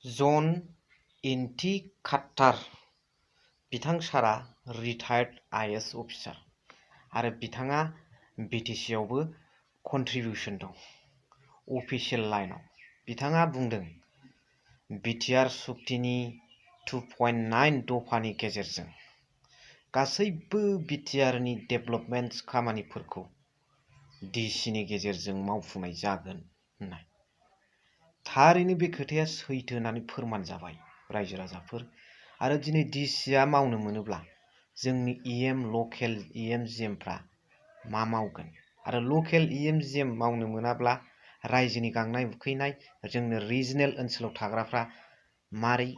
जन इनटि काट्टार बिथां सारा रिटायार्ड आइएएस अफिसार आरो बिथाङा बिटिसि आवबो कन्ट्रिबिउसन दं। अफिसियेल लाइनआव बिथाङा बुंदों बिटिआर सुक्तिनि 2.9 दफानि गेजेरजों गासैबो बिटिआरनि डेभेलपमेन्ट खामानिफोरखौ डिसिनि गेजेरजों मावफुंनाय जागोन होननाय। थारैनो बे खोथाया सैथो होननानै फोरमान जाबाय रायजो राजाफोर। आरो दिनै डिसिआ मावनो मोनोब्ला जोंनि लकेल इएमजिएमफ्रा मा मावगोन आरो लकेल इएमजिएम मावनो मोनाब्ला रायजोनि गांनाय उखैनाय जोंनो रिजनेल ओनसोलाव थाग्राफ्रा मारै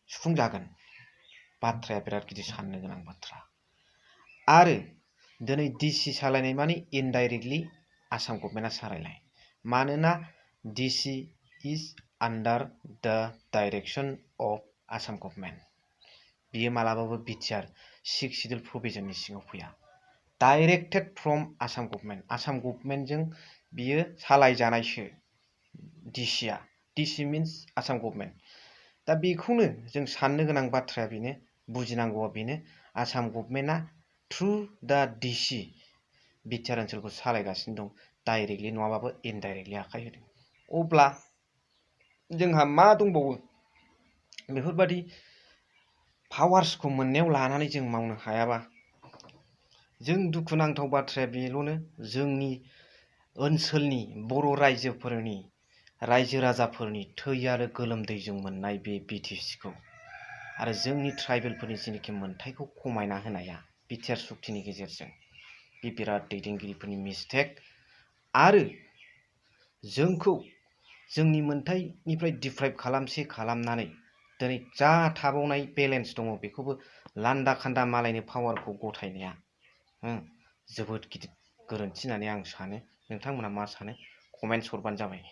सुफुंजागोन? बाथ्राया बिराद गिदिर साननो गोनां बाथ्रा। आरो दिनै डिसि सालायनाय माने इनडाइरेक्टलि आसाम गभर्नमेन्टआ सालायनाय, मानोना डिसि इज आन्डार द डाइरेक्सन अफ आसाम गभर्नमेन्ट। बियो मालाबाबो बिटिआर 6 शिड्यूल प्रोभिजननि सिङाव फैया। Directed from Assam government. Assam गभर्नमेन्टजों बियो सालायजानायसो डिसिआ। DC means Assam government. दा बेखौनो जों साननो गोनां बाथ्राया बेनो, बुजिनांगौआ बेनो, आसाम गभर्नमेन्टआ थ्रु द डिसि बिटिआर ओनसोलखौ सालायगासिनो दं, डाइरेक्टलि नङाबाबो इनडाइरेक्टलि आखाइ होदों। अब्ला जोंहा मा दंबावो? बेफोरबादि पावार्सखौ मोननायाव लानानै जों मावनो हायाबा जों दुखुनांथाव बाथ्राया बेल'नो, जोंनि ओनसोलनि बर' रायजोफोरनि रायजो राजाफोरनि थै आरो गोलोमदैजों मोननाय बे बिटिसिखौ आरो जोंनि ट्राइबेलफोरनि जेनाखि मोनथायखौ खमायना होनाया बिटिआर सुक्तिनि गेजेरजों बे बिराद दैदेनगिरिफोरनि मिस्टेक। आरो जोंखौ जोंनि मोनथायनिफ्राय डिप्राइभ खालामनानै दिनै जा थाबावनाय बेलेन्स दङ बेखौबो लान्दा खान्दा मालायनो पावारखौ गथायनाया जोबोद गिदिर गोरोन्थि होननानै आं सानो। नोंथांमोना मा सानो? कमेन्ट्स हरबानो जाबाय।